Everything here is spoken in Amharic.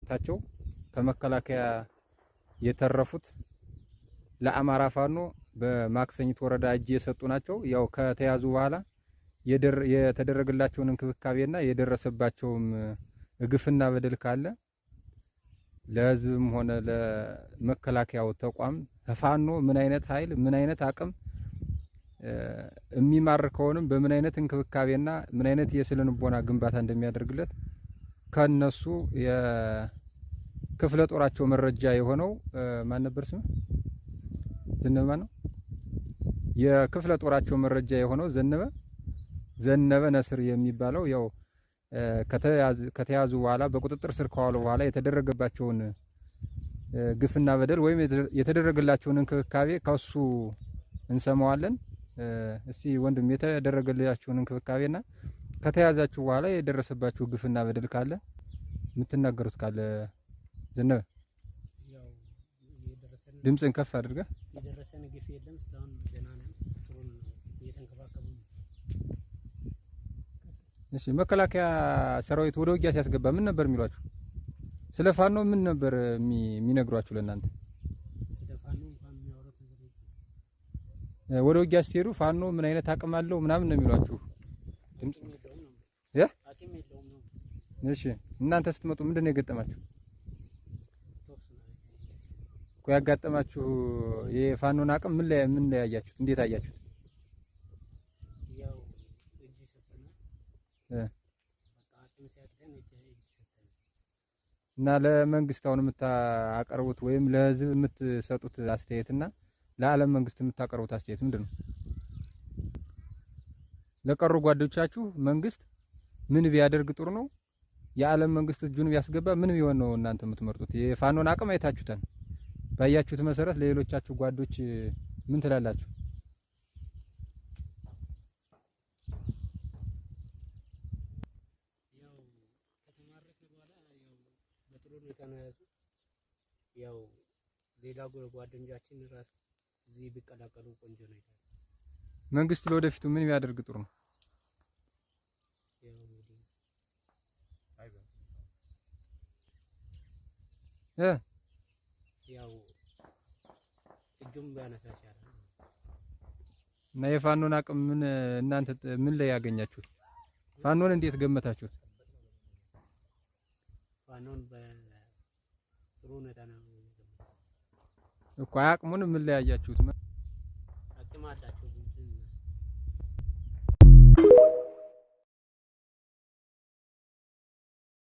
ታቸው ከመከላከያ የተረፉት ለአማራ ፋኖ በማክሰኝት ወረዳ እጅ የሰጡ ናቸው። ያው ከተያዙ በኋላ የተደረገላቸውን እንክብካቤና የደረሰባቸውም ግፍና በደል ካለ ለሕዝብም ሆነ ለመከላከያው ተቋም ከፋኖ ምን አይነት ኃይል ምን አይነት አቅም የሚማርከውንም በምን አይነት እንክብካቤና ምን አይነት የስነ ልቦና ግንባታ እንደሚያደርግለት ከነሱ የክፍለ ጦራቸው መረጃ የሆነው ማን ነበር ስሙ? ዘነበ ማን ነው? የክፍለ ጦራቸው መረጃ የሆነው ዘነበ ነስር የሚባለው ያው ከተያዙ በኋላ በቁጥጥር ስር ከዋሉ በኋላ የተደረገባቸውን ግፍና በደል ወይም የተደረገላቸውን እንክብካቤ ከሱ እንሰማዋለን። እስቲ ወንድም የተደረገላችሁን እንክብካቤና ከተያዛችሁ በኋላ የደረሰባችሁ ግፍና በደል ካለ የምትናገሩት ካለ ዘነበ፣ ያው የደረሰን ድምፅን ከፍ አድርገህ። የደረሰን ግፍ የለም። እስካሁን ደህና ነን። ጥሩ ነው፣ እየተንከባከቡ ነው። እሺ፣ መከላከያ ሰራዊት ወደ ውጊያ ሲያስገባ ምን ነበር የሚሏችሁ? ስለ ፋኖ ምን ነበር የሚነግሯችሁ ለእናንተ? ስለ ፋኖ እንኳን የሚያወሩት ነገር የለም። ወደ ውጊያ ስትሄዱ ፋኖ ምን አይነት አቅም አለው ምናምን ነው የሚሏችሁ? ድምጽ አቅም የለውም ነው። እ አቅም የለውም ነው። እሺ፣ እናንተ ስትመጡ ምንድን ነው የገጠማችሁ? ተኩስ ነው። እኮ ያጋጠማችሁ የፋኖን አቅም ምን ላይ አያችሁት? እንዴት አያችሁት? ያው እጅ ሰጠናል። በቃ አቅም ሲያቅተን እጅ ሰጠናል። እና ለመንግስት አሁን የምታቀርቡት ወይም ለህዝብ የምትሰጡት አስተያየትና ለዓለም መንግስት የምታቀርቡት አስተያየት ምንድን ነው? ለቀሩ ጓዶቻችሁ መንግስት ምን ቢያደርግ ጥሩ ነው? የዓለም መንግስት እጁን ቢያስገባ ምን ቢሆን ነው እናንተ የምትመርጡት? የፋኖን አቅም አይታችሁታል። ባያችሁት መሰረት ለሌሎቻችሁ ጓዶች ምን ትላላችሁ? ያው ከተማረክን በኋላ ያው በጥሩ ሁኔታ ነው የያዙት። ያው ሌላ ጓደኞቻችን ራሱ እዚህ ቢቀላቀሉ ቆንጆ ነው ይላል። መንግስት ለወደፊቱ ምን ቢያደርግ ጥሩ ነው? ያው እንግዲህ እ ያው እጁም ቢያነሳ ይሻላል። እና የፋኖን አቅም ምን እናንተ ምን ላይ ያገኛችሁት? ፋኖን እንዴት ገመታችሁት? ፋኖን በጥሩ ሁኔታ ነው የገመቱት። እኮ አቅሙን ምን ላይ ያያችሁት? አቅም አላቸው።